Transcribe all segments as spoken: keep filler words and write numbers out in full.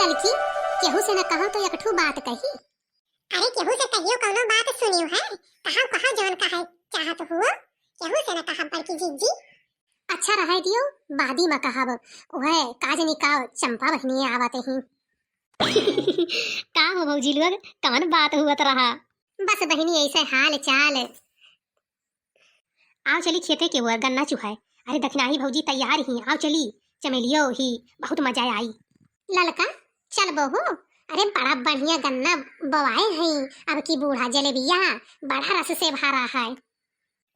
बल्कि केहू से न कहो तो एक ठू बात कही। अरे केहू से कहियो, कौनो बात सुनियो है, कहो कहो जौन कहे चाहत हुओ, केहू से न कहा बड़की जिज्जी। अच्छा रहे दियो, बादी म कहब। वह काजनी का चंपा बहिनी आवत ही। का हो भौजी लोग, कौन बात हुआ तो रहा? बस बहिनी ऐसे हाल चाल। आओ चली खेते के ओर गन्ना चुहाए। अरे दखिनाही भौजी तैयार ही, आओ चली। चमेलियो ही बहुत मजा आई। ललका चल बहू, अरे बड़ा बढ़िया गन्ना बोआए हैं, अब की बूढ़ा जलेबिया बड़ा रस से भरा है।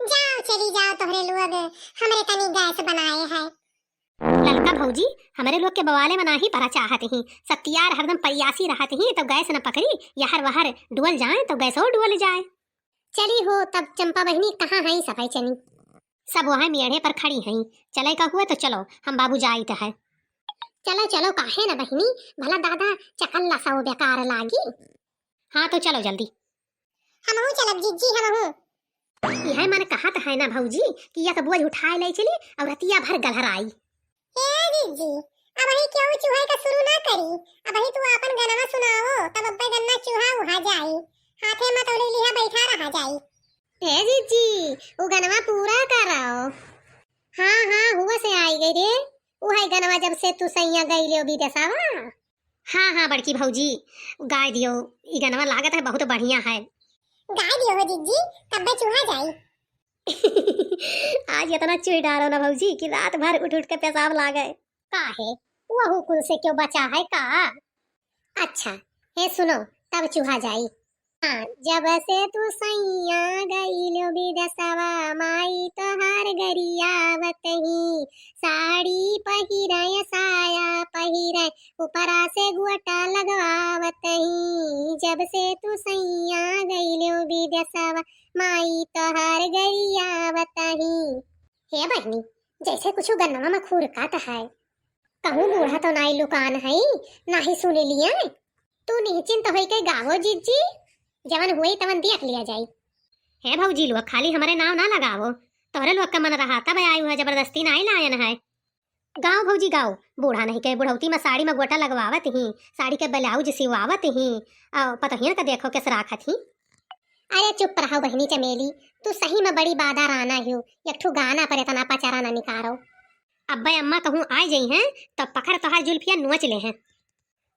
जाओ चली जाओ तोहरे लोग, हमरे तनी गैस बनाए है। ललका भौजी, हमरे लोग के बवाले में नाही परा चाहत ही, सत्यार हरदम परियासी रहत ही, तब गैस न पकड़ी, यहर वहर डुअल जाए तब गैसो डुअल जाए। चली हो तब चंपा बहिनी, कहाँ हैं सबै चनी? सब वहाँ मेढ़े पर खड़ी हैं, चले का हुए तो चलो, हम बाबू जाइत है। चलो चलो, काहे न बहिनी, भला दादा चकल्ला सौ बेकार लागी। हाँ तो चलो जल्दी। हमहू चलब जिज्जी, हमहू। यह मन कहत है ना भौजी कि या तो बोझ उठाए ले चली और रतिया भर गलहराई। ए जिज्जी, अबही केहू चुहाए का शुरू ना करी, अबही तू आपन गनवा सुनाओ, तब अब्बे गन्ना चुहा उहा जाई। हाथे में तौले लिहा बैठा रहा जाई। ए जिज्जी, उ गनवा पूरा कराओ। हाँ हाँ, हुआ से आई गई रे, उहै गनवा जब से तू सैया गई ले बिदेसवा। हाँ हाँ बड़की भौजी, गाय दियो, ई गनवा लागत है बहुत बढ़िया है। गाय दियो हो जिज्जी, तब्बे चुहा जाई। आज इतना चुह डारो ना भौजी कि रात भर उठ उठ के पेशाब लागे। का है, वहू कुल से क्यों बचा है का? अच्छा, हे सुनो, तब चुहा जाई। हाँ, जब से तू सैया गइलो बिदेसवा, माई तोहार गरियावत ही। साड़ी पहिरे, साया पहिरे, ऊपरा से गोटा लगवावत ही। जब से तू सैया गइलो बिदेसवा, माई तोहार गरियावत ही। हे बहिनी, जैसे कुछ गन्नवा में खुरकात है। कहूँ बूढ़ा तो नाई लुकान है, नाही सुन लिए। तू निहचिंत होई के गावो जिज्जी, जवन हुई तवन देख लिया जाई। हे भौजी लोग, खाली हमरे नाव ना लगावो, तोहरे लोग का मन रहा तब आयु है, जबरदस्ती नाई लायन है। गाओ भौजी गाओ, बूढ़ा नहीं के बुढ़ौती में साड़ी में गोटा लगवावत ही, साड़ी के ब्लाउज सिवावत ही, और पतोहियन का देखो किस राखत ही। अरे चुप रहो बहिनी चमेली, तू सही में बड़ी बादा राना हियो, एक ठो गाना पर इतना पचारा ना निकारो। अब्बे अम्मा कहूँ आ जइहैं, तब पकड़ तोहार जुल्फिया नोच लेहैं।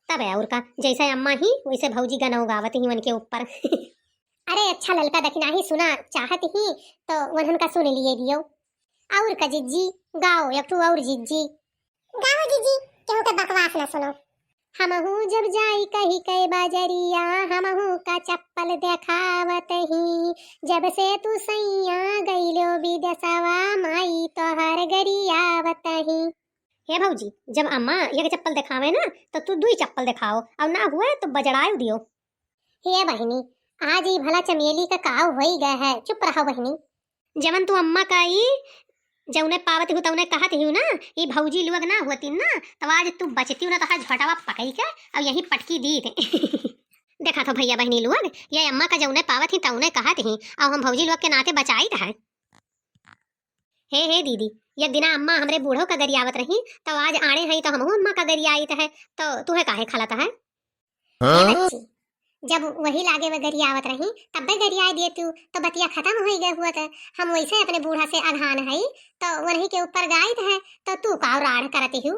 तब और का, जैसे अम्मा ही, वैसे भौजी गनौ गावत ही उनके ऊपर। अरे अच्छा ललका दखिनाही सुना चाहत ही, तो उन्हन का सुन लिए दियो। और का जिज्जी, गाओ एक ठो और जिज्जी। गाओ जिज्जी, केहू के बकवास ना सुनो। हमहू जब जाई कही के बजरिया, हमहू का चप्पल देखावत ही। जब से तू सैया गइलो बिदेसवा, माई तोहर गरियावत ही। हे भौजी, जब अम्मा एक चप्पल देखावे ना, तो तू दुई चप्पल देखाओ, और ना हुए तो बजड़ाई दियो। हे बहिनी, आज ई भला चमेली का काव होई गए है, चुप रहो बहिनी। जवन तू अम्मा का ई जौने पावत हूँ तौने कहत हूँ ना, ई भौजी लोग ना होती ना, तब आज तू बचती हूँ ना, तोहार झोटावा पकड़ के और यहीं पटकी दीत। देखा तो भैया बहिनी लोग, ये अम्मा का जौने पावत ही तौने कहत ही, और हम भौजी लोग के नाते बचाइत है। हे, हे दीदी, एक दिना अम्मा हमरे बूढ़ो का गरियावत रही, तो आज आड़े हई तो हमहू अम्मा का गरियाइत है, तो तुहे काहे खलत है? हे हाँ? बच्ची, जब वही लागे वे गरियावत रही, तब्बे गरियाए दिए तू, तो बतिया खत्म होई गए हुआ। तो हम वैसे अपने बूढ़ा से अघान हई, तो वही के ऊपर गाइत है, तो तू का राड़ करत हूँ?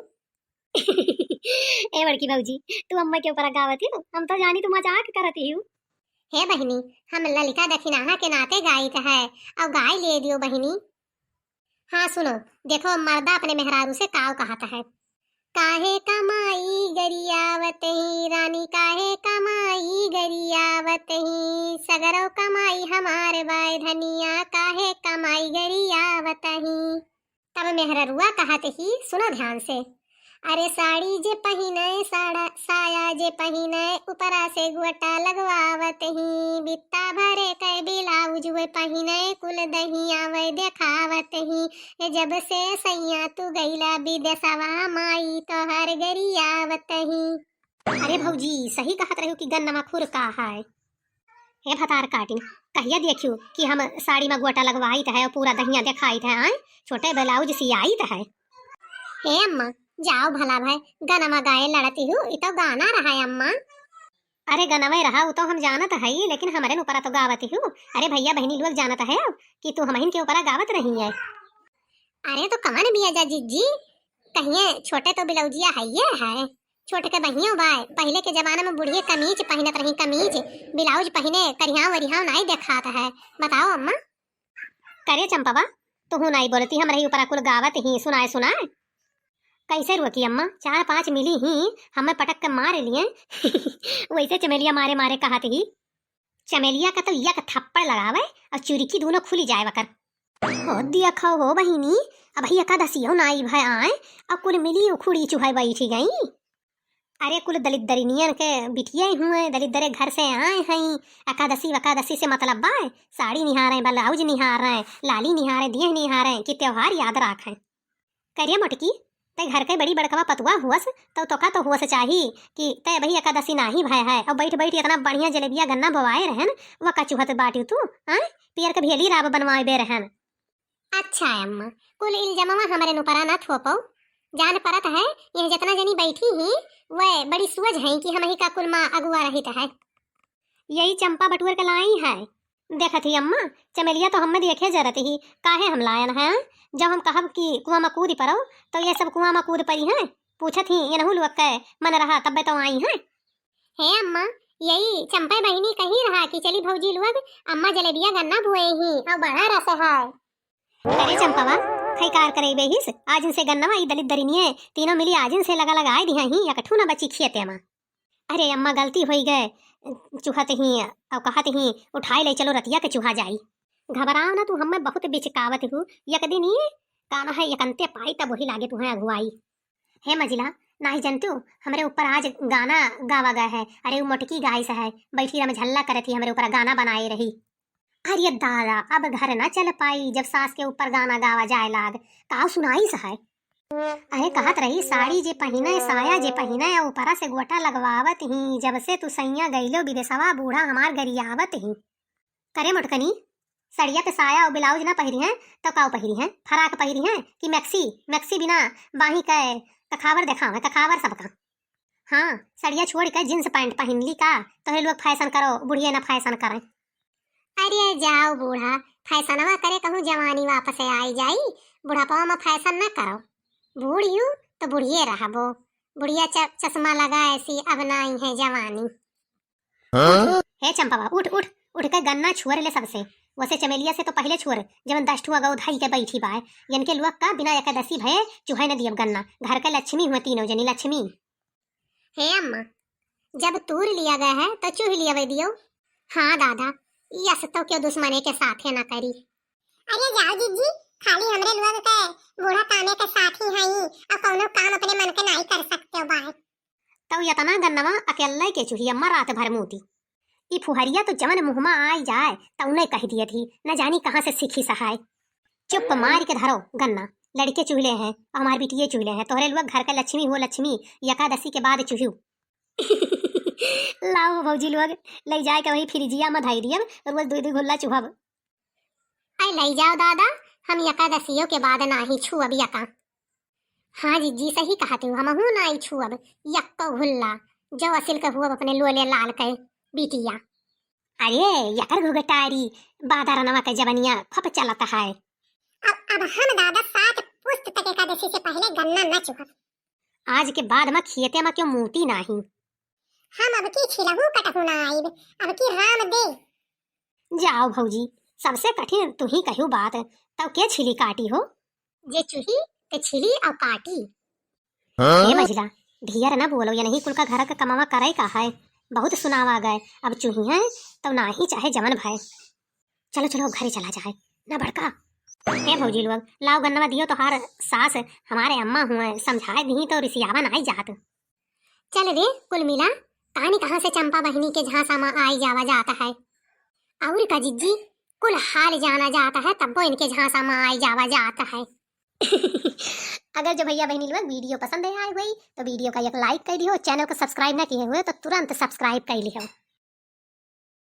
ए बड़की भौजी, तू अम्मा के ऊपर गावत हूँ, हम तो जानी तू मजाक करत हूँ। हे बहिनी, हम ललिता दखिनाहा के नाते गाइत है, और गाय ले दियो बहिनी। हाँ सुनो, देखो मर्दा अपने मेहरारू से काव कहत है। काहे कमाई गरियावत ही रानी, काहे कमाई गरियावत ही, सगरो कमाई हमार बाय धनिया, काहे कमाई गरियावत ही। तब मेहररुआ कहत ही, सुनो ध्यान से, अरे साड़ी जे पहिने, साड़ा, साया जे पहिने, ऊपरा से गोटा लगवावत ही, बित्ता भरे के ब्लाउज वे पहिने, कुल दहिया वे देखावत ही। ए जब से सैया तू गइला बिदेसवा, माई तोहर गरियावत ही। अरे भौजी, सही कहत रहो कि गन्नमा खुरका है। हे भतार काटिन, कहिया देखियो कि हम साड़ी में गोटा लगवाइत है और पूरा दहिया देखाइत है, आय? छोटे ब्लाउज सियाइत है। हे अम्मा, जाओ भला भाई, गनमा गाए लड़ती हूँ, ई तो गाना रहा है अम्मा। अरे गनवे रहा, उ तो हम जानत हई, लेकिन हमरे न ऊपर तो गावत हू। अरे भैया बहिनी लोग जानत है कि तू हमहिन के ऊपर गावत रही है। अरे तो कवन बिया जा जिज्जी, कहिए छोटे तो बिलौजिया है ये है, छोट के बहियो बाय। पहिले के जमाना में बुढ़िए कमीज पहिनत रही, कमीज, ब्लाउज पहिने करिहाव वरिहाव नाई देखात है। बताओ अम्मा। करे चंपवा, तुहू नाई बोलती, हमरे ही ऊपर कुल गावत ही, सुनाए सुनाए। कैसे रुकी अम्मा, चार पांच मिली ही, हमें पटक के मार लिए। वैसे चमेलिया मारे मारे कहत ही। चमेलिया का तो यक थप्पड़ लगावे और चुरकी दोनों खुली जाए वकर। हो दिया खाओ हो बहिनी, अब ही एकादशियो नाई भय आए और कुल मिली उखुड़ी चुहाई बैठी गई। अरे कुल दलिद्दरिनियन के बिटिया हुए, दलिद्दरे घर से आए हैं, एकादशी वकादशी से मतलब बा, साड़ी निहारे, ब्लाउज निहारे, लाली निहारे, दिए निहारे कि त्योहार याद रखें। करिया मोटकी, तै घर के बड़ी बड़कवा पतुआ हुअस, तो तोका तो हुअस चाही कि तै अबही एकादशी नाही भय है, और बैठ बैठ इतना बढ़िया जलेबिया गन्ना बोआए रहन, वका चुहत बाटिउ तू, आय? पियर के भेली राब बनवाए बे रहन। अच्छा अम्मा, कुल इल्जमवा हमरे ऊपरा ना थोपो। जान परत है, यह जितना जनी बैठी ही, वह बड़ी सुअज है कि हमही का कुल माँ अगुआ रहित है। यही चंपा बटुअर के लाई है। देखत ही अम्मा, चमेलिया तो हमें देखे जरत ही, काहे हम लायन हैं? जब हम कहब कि कुआं में कूद पड़ो, तो ये सब कुआं में कूद पड़ी हैं। पूछत ही, इनहू लोग के मन रहा, तब्बे तो आई हैं। हे अम्मा, यही चंपा बहिनी कही रहा कि चली भौजी लोग, अम्मा जलेबिया गन्ना बोए ही, और बड़ा रस है। अरे चंपवा, खैकार करे बेहिस, आज इनसे गन्नवा ई दलित दरिनिये, तीनों मिली आज इनसे लगा लगाए दिया ही, एकठू ना बची खियते मा। अरे अम्मा, गलती होई गए, चुहत ही और कहत ही, उठाए ले चलो रतिया के चुहा जाई। घबराओ ना तू, हमें बहुत बिचकावत हू, एक दिन ही काना है एकंते पाई, तब वही लागे तुम्हें अगुआई। हे मजिला, नाही जनतू, हमरे ऊपर आज गाना गावा गया है। अरे उ मोटकी गाइस है, बैठी रमझल्ला करत ही, हमरे ऊपर गाना बनाए रही। अरे दादा, अब घर ना चल पाई, जब सास के ऊपर गाना गावा जाए लाग। काव सुनाइस है? अरे कहत रही, साड़ी जे पहिने, साया जे पहिने, आ ऊपरा से गोटा लगवावत ही, जब से तू सैया गइलो विदेशवा, बूढ़ा हमार गरियावत ही। करे मोटकनी, सड़िया पे साया और ब्लाउज ना पहिरी हैं, तो काव पहिरी हैं? फराक पहिरी हैं कि मैक्सी? मैक्सी बिना बाही के कखावर देखावे, कखावर सबका। हाँ, सड़िया छोड़ के जींस पैंट पहिन ली का? तोहे लोग फैशन करो, बुढ़िया ना फैशन करें। अरे जाओ बूढ़ा, फैशनवा करे कहूँ जवानी वापस आई जाई, बुढ़ापा में फैशन ना करो। बूढ़ यू तो बुढ़िए रहबो, बुढ़िया च-, चश्मा लगा ऐसी अब नाई है जवानी। हाँ? उठ, हे चंपवा, उठ, उठ, उठ के गन्ना छुअर ले सबसे। वैसे चमेलिया से तो पहिले छुअर, जवन दस ठुआ गौ धई के बैठी बाय। यनके लोग का बिना एकादशी भये चुहे न दियब गन्ना। घर के लक्ष्मी हुए तीनों जनी लक्ष्मी। हे अम्मा, जब तूर लिया गया है तो चुह लिया दियो। हाँ दादा, यस तो क्यों दुश्मने के साथे ना करी। अरे जाओ जिज्जी, खाली हमरे लोग के बूढ़ा कामे के साथी हई, और कौनो काम अपने मन के नाई कर सकते हो बाय। तब यतना गन्नवा अकेले के चुही अम्मा रात भर मूती। ई फुहरिया तो जवन मुँह मा आई जाए, तौने कह दिए थी, न जानी कहाँ से सीखी सहाय। चुप मार के धरो गन्ना, लड़के चुहले हैं और हमार बिटिये चुहले हैं, तोहरे लोग घर के लक्ष्मी हो लक्ष्मी, एकादशी के बाद चुहू। लाओ भौजी लोग, ले जाए के वही फ्रिजिया में धई दियब, रोज दो दो घुल्ला चुहब। अरे लई जाओ दादा, हम एकादशियों के बाद नाही छुअब यका। हाँ जिज्जी, सही कहत हो, हमहू नाही छुअब यक्को घुल्ला, जो असिल के हुअब अपने लोले लाल के बिटिया। अरे यकर घुघटारी, बादरनवा के जवनिया खूब चलत है। अब, अब हम दादा सात पुस्त तक एकादशी से पहले गन्ना न चुहब। आज के बाद में खियते में क्यों मूती नाही। हम अब की छिलहू कटहू ना आइब, अब की राम दे। जाओ भौजी, सबसे कठिन तू ही कहू बात, तब के छिली काटी हो? जे चुही ते छिली और काटी। हाँ? ए मझिला, ढियर ना बोलो, ये नहीं कुल का घर का कमावा करे का है, बहुत सुनावा गए, अब चुही हैं तो नाही चाहे जवन भय। चलो चलो घरे चला जाए ना बड़का। ए भौजी लोग, लाओ गन्नवा दियो, तोहार सास हमारे अम्मा हुए, समझाए दी तो रिसियावा नाही जात। चल रे कुल मिला, कानी कहाँ से चंपा बहिनी के झांसा मा आई जावा जाता है। और का जिज्जी, कुल हाल जाना जाता है, तब्बो इनके झांसा मा आई जावा जाता है। अगर जो भैया बहिनी लोग वीडियो पसंद आए हुई तो वीडियो का एक लाइक कर दियो, चैनल को सब्सक्राइब ना किए हुए तो तुरंत सब्सक्राइब कर लियो।